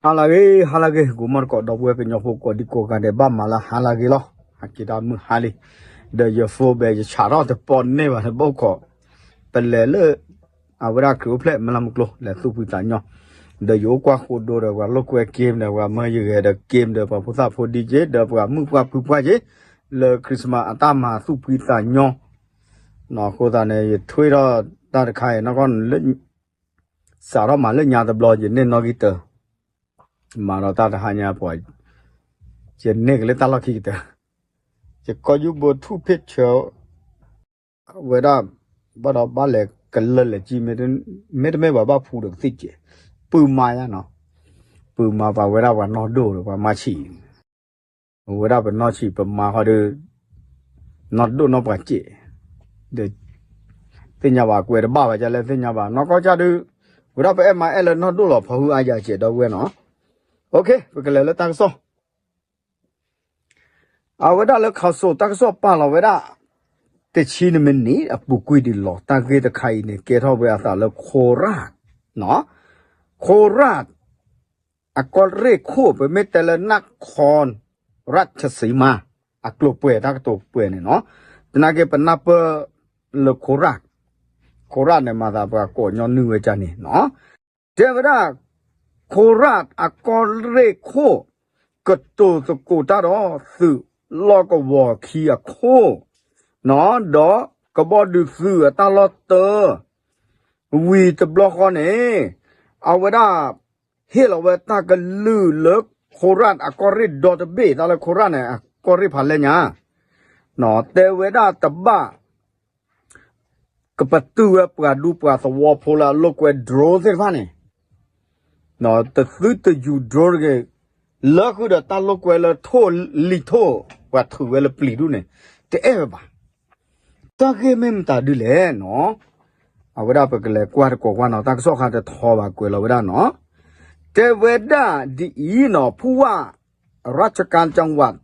ဟါလၢအဂ့ၤ ဟါလၢအဂ့ၤ ဂီၤမီၢ်တကိး ဒီပုၢ်ဝဲၢ်ကညီဖိကိးဒံကိးဂၤဒဲး ဘၣ်မၤလၢဟါလၢအဂ့ၤလီၤ. ဟဲက့ၤတၢ်မုၢ်ဟါလံ, ဒီးယphoneဘဲယဆးထီၣ်တပီန့ၢ်ဘၣ် တဘၣ်ခိး, ပလဲၤလၢ အဝဲဒၣ်ခရံာ်အိၣ်ဖျဲၣ် မုၢ်လၢ်မုၢ်ကျိၤ လဲၤသူၣ်ဖှံသးညီ, ဒီးယအိၣ်ကွၢ်ဃိဒိဒီး ပှၤလိာ်ကွဲ game ဒီး ပှၤမၢယဂဲၤဒီး game ဒီး ပှၤဖိသၣ်ဖိဒံက့ၤ ဒီးပှၤမုၣ်ပှၢ်ဖုပှၢ်က့ၤ လၢ Christmas အတၢ်မၤသူၣ်ဖှံသးညီ, အဃိသတးန့ၣ် ယထွဲထီၣ်တၢ်တခါအံၤ နီၢ်ကီၢ် စးထီၣ်မၤလၢညါတဘျီ ယန့ၢ်နီၣ်ဂံၢ်တၢ, မၤဒီးတၢ်တဟါညါပှၤ, ယန့ၢ်က့ၤလၢတၢ်လီၢ်ခံကတၢၢ်, ယကီၢ်ယူၢ်ဘိထူၣ်ဖ့ၣ်ဆၢ, ဝဲဒၣ်, ဘၣ်ဒီးဘၣ်လဲၤကလၢာ်လဲၤကံ, မ့တမ့ၢ်ပှၤဘၣ်ဖှူဒီးကသံၣ်ကဲး, ပုၢ်မါယါနီၤ, ပုၢ်မါပှၤဝဲဒၣ်ပှၤနီၢ်ဒိၣ်ဒီးပှၤမါဆံး ဝဲဒၣ်ပနီၢ်ဆံးပမါဃီဒီး, နီၢ်ဒိၣ်နီၢ်ပှၤစဲး, ဒီး, သ့ၣ်ညါဘၣ်ကွဲးတဘၣ်ဘၣ် ကလဲၣ်သ့ၣ်ညါဘၣ် နီၢ်ကီၢ်ကၢ်ဒုး, ဝဲဒၣ်ပအဲၣ်မါအဲၣ်လၢနီၢ်ဒိၣ်လီၤ ဖီဟုအါယၤစဲး ဒီပုၢ်ဝဲၢ်နီၤ, ပကလဲၤလၢတၢ်ကစီၣ် အဝဲဒၣ်လၢခးစိးတၢ်ကစီၣ်ပာ်လီၤဝဲဒၣ်, တဆံနမံးနံးအပူၤကွံာ်ဒံးလီၤ တၢ်ဂ့ၢ်တခါအံၤန့ၣ် ကဲထီၣ်ဝဲအသးလၢ ခိရၣ်, ခိရၣ်, အကီၢ်ရ့ၣ်ခိၣ် ပမ့ၢ်တဲလၢ နၢ်ခီရၣ်ဆစံမါ, အကျိၤပှဲၤတၢ်ကတိၤပှဲၤန့ၣ်နီၤ, သနာ်က့ပနၢ်ပၢၢ်လၢခိရၣ်, ခိရၣ်န့ၣ်မၤသးပှၤကိးညီနုၢ်ဝဲကန့ၣ်နီၤ, တဲဝဲဒၣ်, ခိရၣ်အကီၢ်ရ့ၣ်ခိၣ်, ကတိၤသကိးတၢ်ဒီးသုးလီၢ်ကဝီၤခံအခိၣ်, ဒီးကဘီဒုးသုးအတၢ်လီၢ်တၢ, ဝံၤတဘျီဃီန့ၣ်, အဝဲဒၣ်, ဟ့ၣ်လီၤဝဲတၢ်ကလုၢ်လၢ ခိရၣ်အကီၢ်ရ့ၣ်ဒီတဘ့ၣ် တၢ်လၢခိရၣ်န့ၣ် အကီၢ်ရ့ၣ်ဖးလဲၢ်ညါ တဲဝဲဒၣ်တဘၣ် ကပတုာ်ဝဲပှၤဒူပှၤသဝီဖိလၢအလိာ်ကွဲ drone သ့ၣ်တဖၣ်န့ၣ်, တသုတယူၤ drone တဂ့ၤ, လၢဃုာ်ဒီးတၢ်လိာ်ကွဲလၢထိၣ်လံာ်ထိၣ် ပှၤထုးဝဲလၢပျံၤဒူၣ်န့ၣ်, တအဲၣ်ဝဲဘၣ်. တၢ်ဂ့ၢ်မ့ၢ်မတၤဒုလဲၣ်နီၤ, အဝဲဒၣ်ပကလဲၤကွၢ်တကိးကွၢ်နီၤ တၢ်ကစီၣ်ခါတထီဘၣ်ကွဲးလီၤဝဲဒၣ်နီၤ, တဲဝဲဒၣ်ဒ်အံၤနီၤ ဖူဝၣ် ရၢ်ကၣ်ကၠၣ်ဝး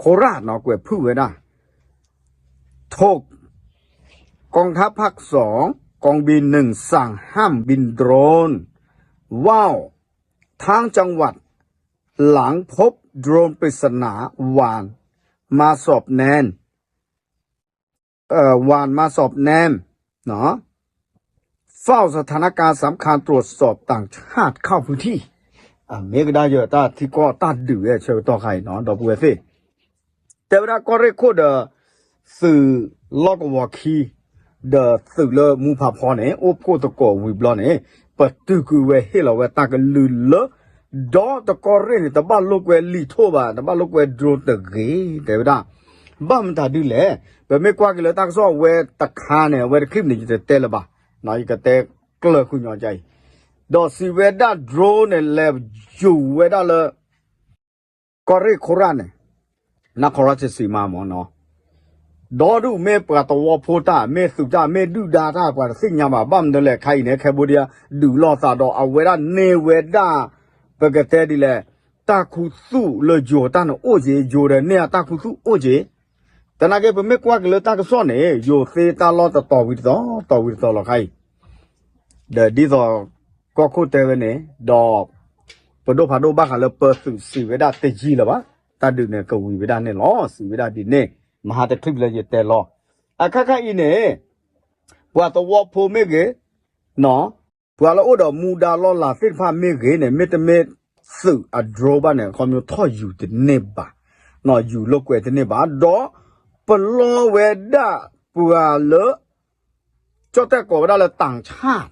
ခိရၣ်နီၤ ကွဲးဖုၣ်ဝဲဒၣ်, ထိၣ်, กองทัพภาคสอง กองบินหนึ่ง สั่งห้ามบินโดรน ว่าวทั้งจังหวัด หลังพบโดรนปริศนา หว่านมาสอดแนม เอ่อ หว่านมาสอดแนม เนาะ เฝ้าสถานการณ์สำคัญ ตรวจสอบต่างชาติเข้าพื้นที่ မ့ၢ်ကဒါယတၢ်ထံကီၢ်တၢ်ဒုးဝဲဆၢကတီၢ်ခါအံၤနီၤ ဒီပုၢ်ဝဲၢ်သ့ၣ်, တဲဝဲဒၣ်ကီၢ်ရ့ၣ်ခိၣ်ဒီး သုးလီၢ်ကဝီၤခံ ဒီးသုးလၢမူဖးဖီန့ၣ် အိၣ်ဖှိၣ်သကိးဝံၤဘျီန့ၣ် ပတုာ်ကွံာ်ဝဲဟ့ၣ်လီၤဝဲတၢ်ကလုၢ်လၢ ဒီးတကီၢ်ရ့ၣ်န့ၣ် တဘၣ်လိာ်ကွဲလံာ်ထိၣ်ဘၣ် တဘၣ်လိာ်ကွဲ drone တဂ့ၤ တဲဝဲဒၣ်, ဘၣ်မတၤဒုလဲၣ်, ပမ့ၢ်ကွၢ်က့ၤလၢတၢ်ကစီၣ်ဝဲတခါန့ၣ် အဝဲတချံၣ်န့ၣ် ယတတဲလၢၤဘၣ်, ယကတဲကျၢၢ်ဃုာ်ညီကအံၤ, ဒီးစံးဝဲဒၣ် drone န့ၣ် လဲၤယူၤဝဲဒၣ်လၢ ကီၢ်ရ့ၣ်ခိရၣ်န့ၣ်, နၢ်ခီရၣ်စံမါမ့ၢ်နီၤ, ဒီဒူၣ်မ့ၢ်ပှၤသဝီဖိတၢ် မ့ၢ်သုးတၢ် မ့ၢ်ဒုၣ်ဒါတၢ် ပှၤတသ့ၣ်ညါဘၣ် ဘၣ်မနုၤလဲၣ် ခါအံၤန့ၣ် Cambodia ဒုးလိာ်သးဒီးအဝဲဒၣ်န့ၢ်ဝဲဒၣ်, ပကတဲဒ်လဲၣ်, တၢ်ခူသူၣ်လၢယိၤတၢ်န့ၣ်အိၣ်က့ၤ ယိၤဒီးန့ၢ်အတၢ်ခူသူၣ်အိၣ်က့ၤ, သနာ်က့ ပမ့ၢ်ကွၢ်က့ၤလၢတၢ်ကစီၣ်န့ၣ် ယိၤသ့တၢ်လီၢ်တတီၤဝံၤတတီၤ တီၤဝံၤတတီၤလီၤခါအံၤ ဒီးဒ်သိး ကီၢ်ခိၣ်တဲဝဲန့ၣ် ဒီး ပဒိၣ်ဖးဒိၣ်ဘၣ်ဃးလၢပသုးစံးဝဲဒၣ်တယံာ်လၢၤဘၣ်, တၢ်ဒုးန့ၣ်ကဝံၤဝဲဒၣ်န့ၣ်လီၤ စံးဝဲဒၣ်ဒ်န့ၣ်, မဟါတချုးလၢယတဲလီၤ, အခါခါအံၤန့ၣ် ပှၤသဝီဖိမ့ၢ်ဂ့ၤ, ပှၤလၢအိၣ်ဒီးမူဒါလီၢ်လၤသ့ၣ်တဖၣ်မ့ၢ်ဂ့ၤန့ၣ် မ့တမ့ၢ်သုးအ drone ဘၣ်န့ၣ် အခီပညီထီၣ်ယူၤတန့ၢ်ဘၣ်, ယူၤလိာ်ကွဲတန့ၢ်ဘၣ်, ဒီးပလီဝဲဒၣ်ပှၤလၢ ကၠီၣ်တဲၣ်ကိးဝဲဒၣ်လၢ ต่างชาติ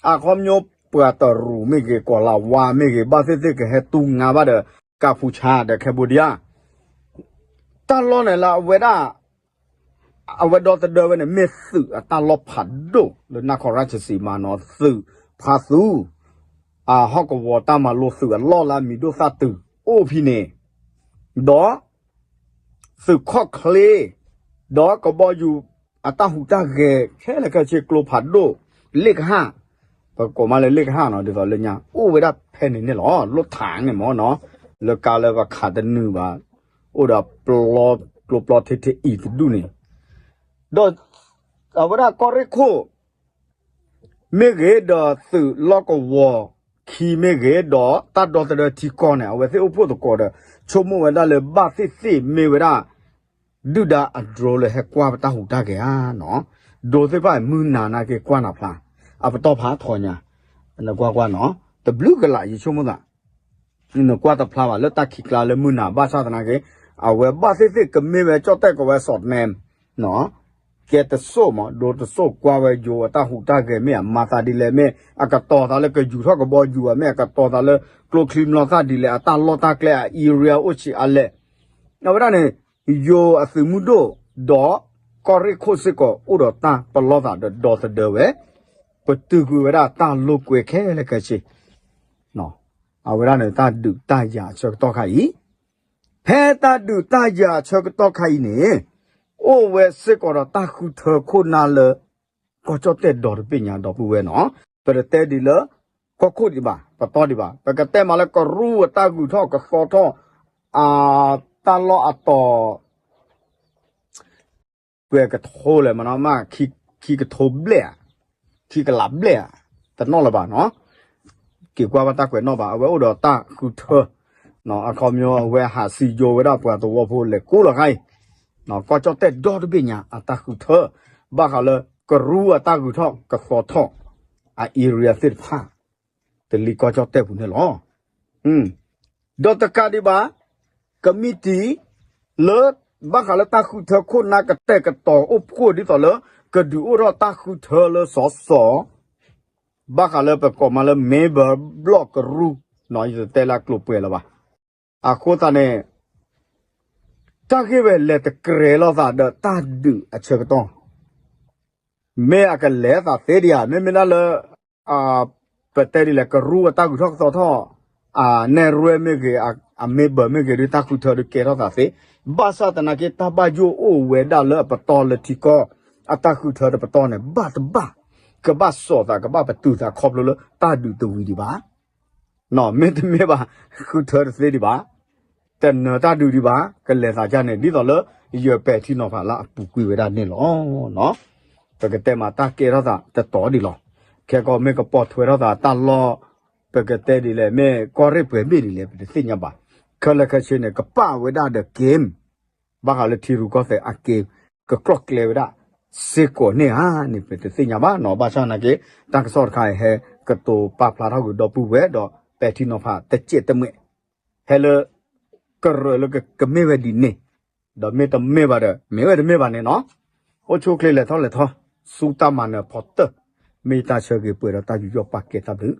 အခီပညီပှၤတရူးမ့ၢ်ဂ့ၤ ကီၢ်လၤဝါမ့ၢ်ဂ့ၤ ဘၣ်သ့ၣ်သ့ၣ်ကဟဲတူၢ်ငါဘၣ်ဒီး ကၢ်ဖူဆါဒီး Cambodia တၢ်လီၢ်န့ၣ်လၢအဝဲဒၣ် အဝဲဒီသဒၢဝဲန့ၣ် မ့ၢ်သုးအတၢ်လီၢ်ဖးဒိၣ်လၢနၢ်ခီရၣ်စံမါနီၤ သုးဖါသူ အဟီၣ်ကဝီၤတၢ်မၤလိသုးအလီၢ်လၢအမံၤဒိၣ်သၣ်တုၤအိၣ်ဖဲန့ၣ်, ဒီး သုးခီၣ်ချ့, ဒီးကဘီယူၤအတၢ်ဟူးတၢ်ဂဲၤ ခဲလၢာ်ခဲဆ့ကျိဖးဒိၣ် လ့ၣ်ကဟၣ်, ပကိးမးလၢလ့ၣ်ကဟၣ်နီၤ ဒ်သိးလၢညါ အိၣ်ဝဲဒၣ်ဖဲန့ၣ်န့ၣ်လီၤ လိၣ်ထးန့ၣ်မ့ၢ်နီၤ, လၢကါလၢပခးတနုာ်ဘၣ်, အိၣ်ဒီးပျီပျီထံထံအံၤတဒူၣ်န့ၣ်, ဒီး အဝဲဒၣ်ကီၢ်ရ့ၣ်ခိၣ် မ့ၢ်ဂ့ၤဒီးသုးလီၢ်ကဝီၤ ခံမ့ၢ်ဂ့ၤ ဒီးတၢ်ဒီသဒၢထံကီၢ်န့ၣ် အဝဲသ့ၣ်အိၣ်ဖှိၣ်သကိးဒီး ဆိကမိၣ်ဝဲဒၣ်လၢဘၣ်သ့ၣ်သ့ၣ်မ့ၢ်ဝဲဒၣ် ဒုၣ်ဒါအ drone လၢဟဲကွၢ်ပတၢ်ဟူးတၢ်ဂဲၤဧါနီၤ. ဒိသ့ၣ်တဖၣ်မုၢ်နၤနာ်က့ကွၢ်နၤဖျါ, အပတီၢ်ဖးထီညါ, နကွၢ်ကွၢ်နီၤ, တဘျုးကလးယဆိကမိၣ်သး နကွၢ်တဖျါဘၣ် လၢတၢ်ခံးကျါလၢမုၢ်နၤဘၣ်ဆၣ်သနာ်က့, အဝဲဘၣ်သ့ၣ်သ့ၣ်ကမ့ၢ်ဝဲကၠီၣ်တဲၣ်ကဝဲစီၤနဲ ကဲတစိၣ်မး ဒိတစိၣ်ကွၢ်ဝဲယိၤအတၢ်ဟူးတၢ်ဂဲၤမ့ၢ်အမၤသးဒ်လဲၣ် မ့ၢ်အကတီၤသးလၢကယူၤထီၣ်ကဘီယူၤဧါ မ့ၢ်အကတီၤသးလၢကျိချံမျိာ်သၣ်ဒ်လဲၣ် အတၢ်လီၢ်တၢ်ကျဲအ area အိၣ်ဆံးအါလဲၣ်. အဝဲဒၣ်န့ၣ် ယိၤအသုးမုၢ်ဒိၣ် ဒီးကီၢ်ရ့ၣ်ခိၣ်စ့ၢ်ကီးအိၣ်ဒီးတၢ်ပလီၢ်သးဒီးဒီသဒၢဝဲ, ပတုာ်ကွံာ်ဝဲဒၣ်တၢ်လိာ်ကွဲခဲလၢာ်ခဲဆ့ အဝဲဒၣ်န့ၣ်တၢ်ဒုးတၢ်ယၤအဆၢကတီၢ်ခါအံၤ, ဖဲတၢ်ဒုးတၢ်ယၤအဆၢကတီၢ်ခါအံၤန့ၣ်, အိၣ်ဝဲစ့ၢ်ကီးဒီးတၢ်ဃုထၢခိၣ်နၢ်လၢ ကီၢ်ကၠီၣ်တဲၣ်ဒီတဘ့ၣ်ညါဒီပုၢ်ဝဲၢ်နီၤ, ပတတဲဒ်လၢ ကီၢ်ခိၣ်ဒံးဘၣ် ပတီၢ်ဒံးဘၣ် ပကတဲမးလၢကရူၢ်အတၢ်ဂုၤထီၣ်ကသီထီၣ် အတၢ်လီၢ်အတီၤ ပှဲၤကထိလဲၣ်မးနီၤ မ့ၢ်ခံကထိဘျဲၣ်ဧါ, ခံကလးဘျဲၣ်ဧါ, တနီၣ်လၢၤဘၣ်နီၤ, က့ၤကွၢ်ဘၣ်တၢ်ကွဲးနီၣ်ဘၣ် အဝဲအိၣ်ဒီးတၢ်ဃုထၢ, အခီပညီအဝဲဟးစံယိၤဝဲဒၣ်ပှၤသဝီဖိလဲၤကိးလီၤခါအံၤ, ကီၢ်ကၠီၣ်တဲၣ်ဒီတဘ့ၣ်ညါအတၢ်ဃုထၢ, ဘၣ်ဃးလၢကရူၢ်အတၢ်ဂုၤထီၣ်ကသီထီၣ်, အ area သ့ၣ်တဖၣ် တလံကီၢ်ကၠီၣ်တဲၣ်ပူၤန့ၣ်လီၤ. ဒီးတကးဒံးဘၣ်, ကမံးတံာ် လၢ ဘၣ်ဃးလၢတၢ်ဃုထၢခိၣ်နၢ်ကတဲာ်ကတီၤအိၣ်ဖှိၣ်ဒ်သိးလၢ ကဒုးအိၣ်ထီၣ်တၢ်ဃုထၢလၢစီၤစီၤ, ဘၣ်ဃးလၢပကိးမးလၢ member block ကရူၢ်, ယတတဲလၢအကျိၤပှဲၤလၢၤဘၣ်. အဃိသတးန့ၣ် တၢ်ဂ့ၢ်ဝဲလဲၤတကြဲးလိာ်သးဒီးတၢ်ဒုးအဆၢကတီၢ် မ့ၢ်အကလဲၤသးသ့ဒံးဧါ, မ့မ့ၢ်ဒၣ်လၢ ပတဲဒ်လဲၣ် ကရူၢ်အတၢ်ဂုၤထီၣ်ကသီထီၣ်, အနဲၣ်ရွဲမ့ၢ်ဂ့ၤ, အ member မ့ၢ်ဂ့ၤ ဒ်တၢ်ဃုထၢဒုးကဲထီၣ်သးသ့, ဘၣ်ဆၣ်သနာ်က့ တၢ်ဘၣ်ယိၣ်အိၣ်ဝဲဒၣ်လၢအပတီၢ်လၢထံကီၢ် အတၢ်ဃုထၢတပတီၢ်န့ၣ် ဘၣ်တဘၣ် ကဘၣ်စိာ်သး ကဘၣ်ပတုာ်သးခီဖျိလၢတၢ်ဒုးတဝံၤဒံးဘၣ် မ့တမ့ၢ်ဘၣ် ဃုထၢတသ့ဒံးဘၣ်, တနၢၤတၢ်ဒုးဒံးဘၣ် ကလဲၤသးဒ်န့ၣ် ဒ်သိးလၢ ယပဲာ်ထံနီၤဖးလၢအပူၤကွံာ်ဝဲဒၣ်န့ၣ်လီၤ. ပကတဲမးတၢ်ကဲထီၣ်သးတတီၤဒံးလီၤ. ခဲကီးမ့ၢ်ကပိာ်ထွဲထီၣ်သးတၢ်လီၢ် ပကတဲဒ်လဲၣ် မ့ၢ်ကီၢ်ရ့ၣ်ပှဲၤဘ့ၣ်ဒ်လဲၣ် ပတသ့ၣ်ညါဘၣ်. ခဲလၢာ်ခဲဆ့န့ၣ် ကပာ်ဝဲဒၣ်ဒီး game ဘၣ်ဃးလၢထံရူၢ်ကီၢ်သဲးအ game ကကျီၢ်ကျဲဝဲဒၣ် စ့ၢ်ကီးန့ၣ်ဧါန့ၣ် ပတသ့ၣ်ညါဘၣ်နီၤ. ဘၣ်ဆၣ်သနာ်က့ တၢ်ကစီၣ်တခါအံၤ ဟဲကတိၤပာ်ဖျါထီၣ်ကွံာ်ဒီပုၢ်ဝဲၢ်ဒီး ပဲာ်ထံနီၤဖးတစဲးတမှဲး ဟဲလၢ ကရၢလၢကမ့ၢ်ဝဲဒ်န့ၣ်, ဒီးမ့ၢ်တမ့ၢ်ဘၣ်ဒီး မ့ၢ်ဝဲတမ့ၢ်ဘၣ်န့ၣ်နီၤ. အိၣ်ဆူၣ်အိၣ်ချ့လဲၤထီၣ်လဲၤထီ ဆူတၢ်မၤနၢၤဖီတၢၢ်, မ့ၢ်ယတၢ်ဆၢဂ့ၤပှဲၤဒီးတၢ်ယူးယီၣ်ပာ်ကဲတၢ်ဘျုး